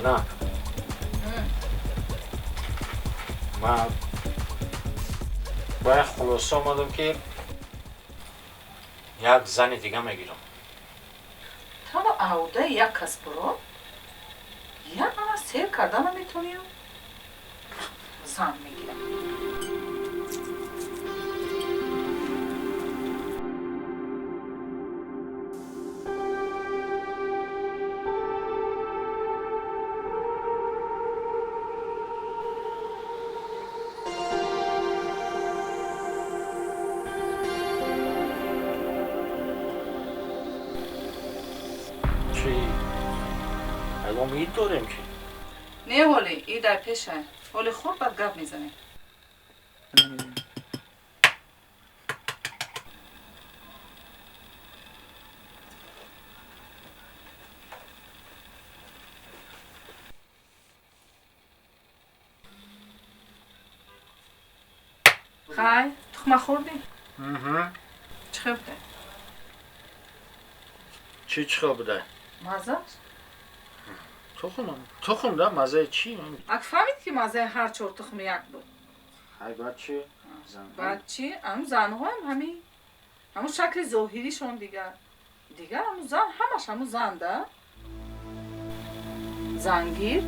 Ана. Ман ба як хулоса омадам, ки як зани дига мегирам. Тава аҳудаи як кас буро, як ана сер карда наметонию зан мегирам. Чӣ? Ягон ид дорем чи? Не, ҳоли и дар пеша, ҳоли хурд, баъд гап мезанем. Хай, тухма хӯрдӣ? Чӣ хел буда? Чӣ чӣ хел буда? Маззаш? Тухм, тухм да, маззаи чӣ? Ак фаҳмид, ки маззаи ҳар чор тухм як буд. Ҳай, баъд чӣ? Баъд чӣ? Ҳамун занҳоам ҳамин, ҳамун шакли зоҳиришон дигар дигар, ҳамун зан ҳамаш ҳамун зан да, зангир.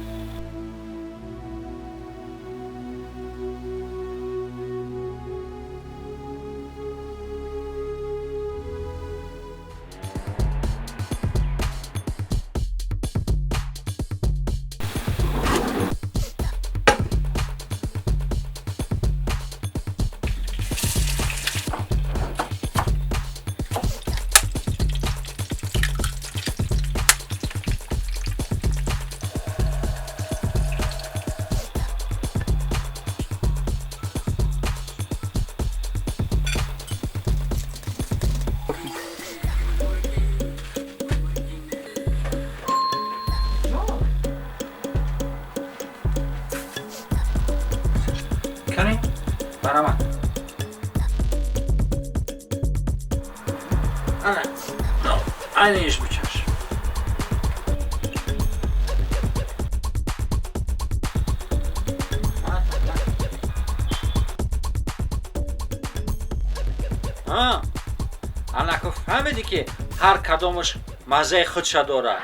Кани, барамад. Ана, айниш бичаш. Анаку фаҳмидӣ, ки ҳар кадомаш маззаи худша дорад.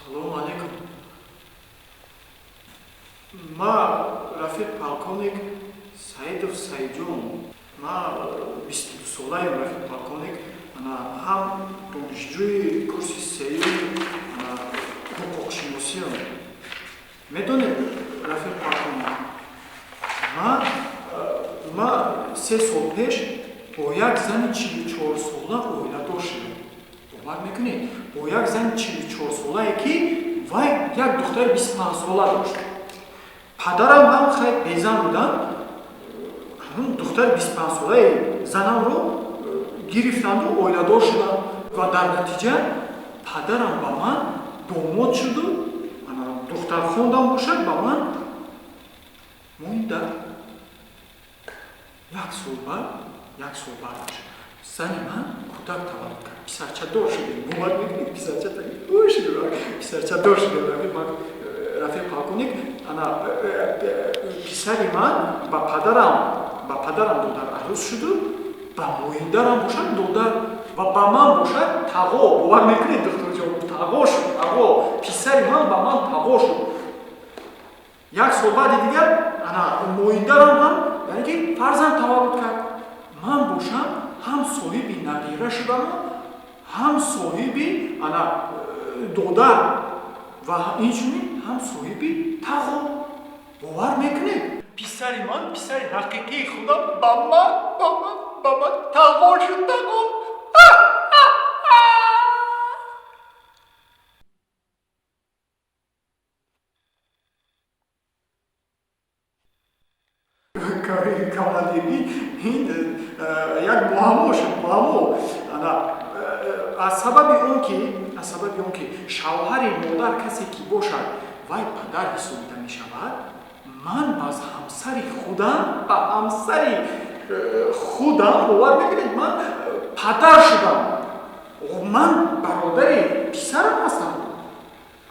Салому алейкум. Ма рафиқ полковник Саидов Саидҷон. Ма 22-солаем, рафиқ полковник. Ана ҳам донишҷӯи курси сеюм, ана ҳуқуқшиносиам. Медонед, рафиқ полковник, ма 3 сол пеш бо як зани 44-сола оиладор шудам. Бовар мекунед, бо як зани 44-солае, ки вай як духтари 25-сола дошт. Падарам ҳам хай безан буданд, ҳамун духтари 25-солаи занамро гирифтанду оиладор шудам ва дар натиҷа падарам ба ман домод шуду духтархондам бошад ба ман моинда. Як сол баъд, як сол баъдаш зани ман кӯдак таваллуд кард, писарчадор шудем. Бовар мекунед, писарча шудем, писарчадор шудем, рафиқ полковник. Ана писари ман ба падарам додар арӯз шуду, ба моиндарам бошад додар ва ба ман бошад тағо. Бовар мекунед, духтурҷон, тағо шуд, тағо. Писари ман ба ман тағо шуд. Як сол баъди дигар ана моиндарам ҳам, яъне ки, фарзанд таваллуд кард. Ман бошам ҳам соҳиби набира шудаму ҳам соҳиби ана додар ва инчунин ҳам соҳиби тағо. Бовар мекунед, писари ман, писари ҳақиқии худам ба ман ба ман тағо шуд, тағо. Командирӣ ин як муаммо шуд, муаммо. Аз сабаби он ки шавҳари модар касе ки бошад, вай падар ҳисобида мешавад. Ман аз ҳамсари худам, ба ҳамсари худам, бовар мекунед, ман падар шудам. Ман бародари писарам ҳастам.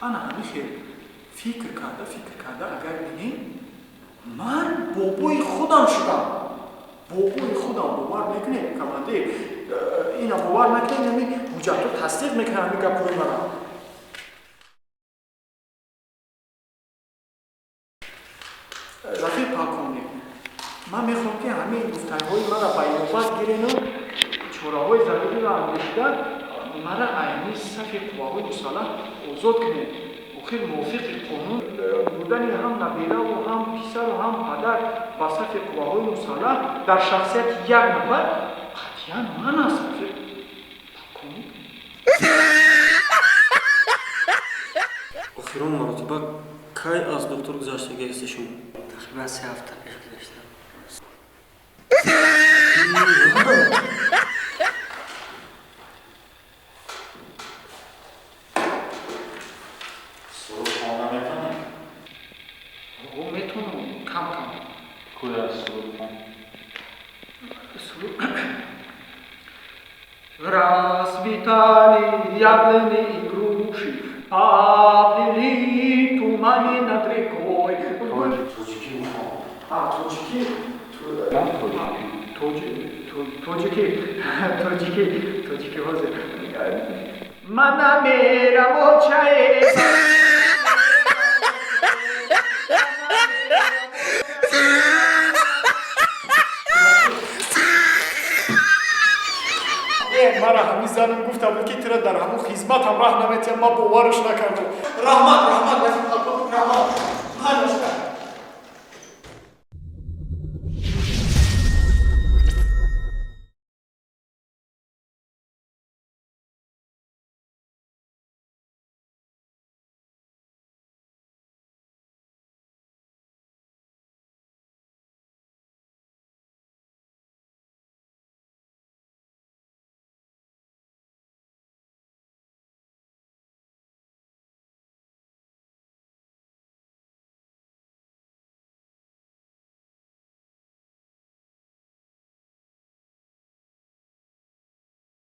Ана ҳамин хел фикр карда, фикр карда, агар бинем, ман бобои худам шудам, бобои худам. Бовар мекунед, командир, ина бовар накунед, ами ҳуҷҷатҳо тасдиқ мекунад ҳамин гапҳои мара. Рафиқ полковник, ман мехоҳам, ки ҳамин гуфтаҳои мара ба инобат гирену чораҳои заруриро андешида, мара айни сафи қувваҳои мусаллаҳ озод кунед. Охир мувофиқи қонун, будани ҳам набераву, ҳам писару, ҳам падар ба сафи қувваҳои мусаллаҳ дар шахсияти як нафар қатъиян ман аст, рафиқ полковник. Охирон маротиба кай аз доктор гузаштагӣ ҳастед шумо? Тақрибан 3 ҳафта пеш гузаштам. Суруд хонда метавонӣ? О, метавонам, кам кам. Куя, суруд хон. Суруд. Расцветали яблони и груши, поплыли туманы над рекой. Тоҷикӣ хон. А, тоҷикӣ? Тоҷикӣ, тоҷикӣ, тоҷикӣ ҳозир. Мана мерам очае. Мара ҳамин занам гуфта буд, ки тура дар ҳамун хизматам раҳ наметиҳам. Ман бовараш накардам. Раҳмат, раҳмат.